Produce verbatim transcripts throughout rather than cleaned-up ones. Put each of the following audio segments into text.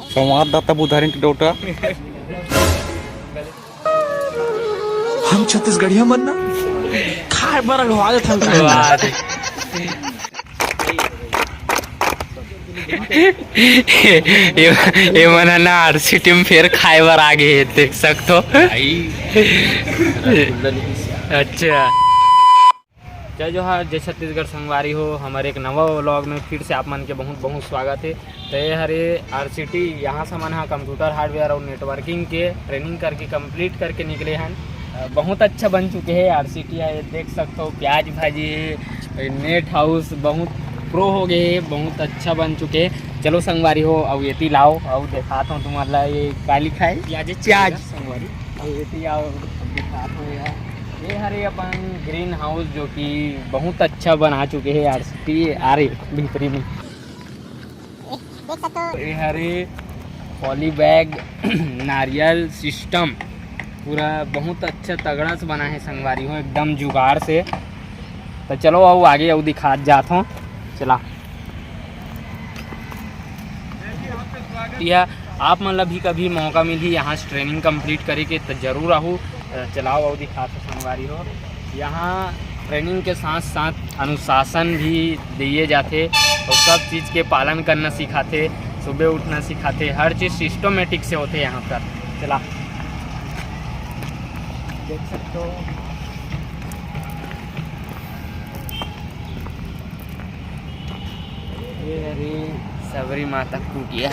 संवाददाता बुधारिन के डोटा। हम छत्तीसगढ़िया मन ना खाए बर अगवा देथन। वाह जी। ये, ये मन ह ना आरसीटी म फेर खाए बर आ गे हे, देख सकथो। अच्छा। जय जोहार, जय छत्तीसगढ़ संगवारी हो, हमर एक नवा व्लॉग में फिर से आप मन के बहुत बहुत स्वागत हे। तो ये हरे आरसीटी, यहाँ से हमन हा कंप्यूटर हार्डवेयर और नेटवर्किंग के ट्रेनिंग करके कंप्लीट करके निकले हन। अ, बहुत अच्छा बन चुके हे आरसीटी हे, देख सकथो प्याज भाजी हे, नेट हाउस बहुत प्रो हो गए हे, बहुत अच्छा बन चुके हे। चलो संगवारी हो, अब एती लाओ, अब देखात हूँ तुम्हारा ये का लिखा है, प्याज, प्याज। संगवारी, अब एती आओ, देखात हूँ यार। ये हरे अपन ग्रीन हाउस, जो कि बहुत अच्छा बना चुके हैं यार, आरसीटी आ रही भीतरी में। देख सकते हो। ये हरे पॉली बैग नारियल सिस्टम, पूरा बहुत अच्छा तगड़ा से बना है संगवारी हो, एकदम जुगाड़ से। तो चलो, आओ आगे, आओ दिखात जात हूँ। चला। यह आप मन ला भी कभी मौका मिलही यहाँ से ट्रेनिंग कंप्लीट करे के, तो जरूर आहू। अ, चलाओ, आओ दिखात हूँ संगवारी हो। यहाँ ट्रेनिंग के साथ साथ अनुशासन भी दिए जाथे और सब चीज़ के पालन करना सिखाथे, सुबह उठना सिखाथे, हर चीज़ सिस्टमेटिक से होथे यहाँ पर। चला, देख सकते हो। ये हरी सबरी माता कुटिया।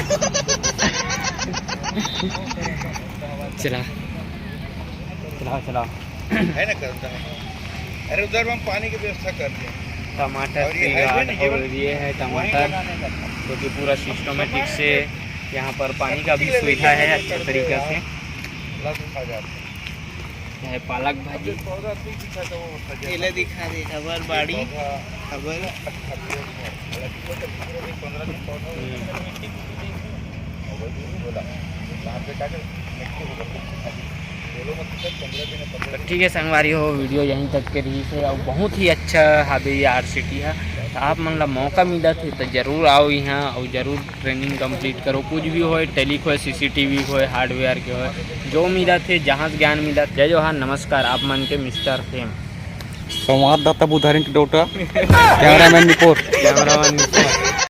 चला, चलाओ, चलाओ। है ना, करता है। अरे, उधर हम पानी की व्यवस्था कर दिए। टमाटर और ये की है गार्ड ना, ये और वाला ये है वहीं टमाटर, लगाने का था। जो कि पूरा सिस्टमेटिक से यहाँ पर पानी का भी सुविधा है अच्छे तरीके से। लग खा जाते हैं। चाहे पालक भाजी। पौधा नहीं दिखा था, वो खा जाता। एला दिखा दे, हबर बाड़ी, पौधा हबर। हालांकि वो तो पूरे दिन, पन्द्रह दिन पौधा हम्म। और वो भी बोला, वहाँ पे जाकर मिट्टी को बोलो मत, सर, पन्द्रह दिन, पन्द्रह तो दिन। ठीक है संगवारी हो, वीडियो यहीं तक के रही है। और बहुत ही अच्छा हाबे ये आरसीटी है, तो आप मन ला मौका मिलत हे तो जरूर आओ यहाँ और जरूर ट्रेनिंग कंप्लीट करो। कुछ भी होए, टेली के होए, सीसीटीवी के होए, हार्डवेयर के होए, जो मिलत हे, जहाँ से ज्ञान मिलत। जय जोहार, नमस्कार, आप मन के मिस्टर फेम। संवाददाता बुधारिन के डोटा, कैमरामैन निपोर। कैमरामैन निपोर।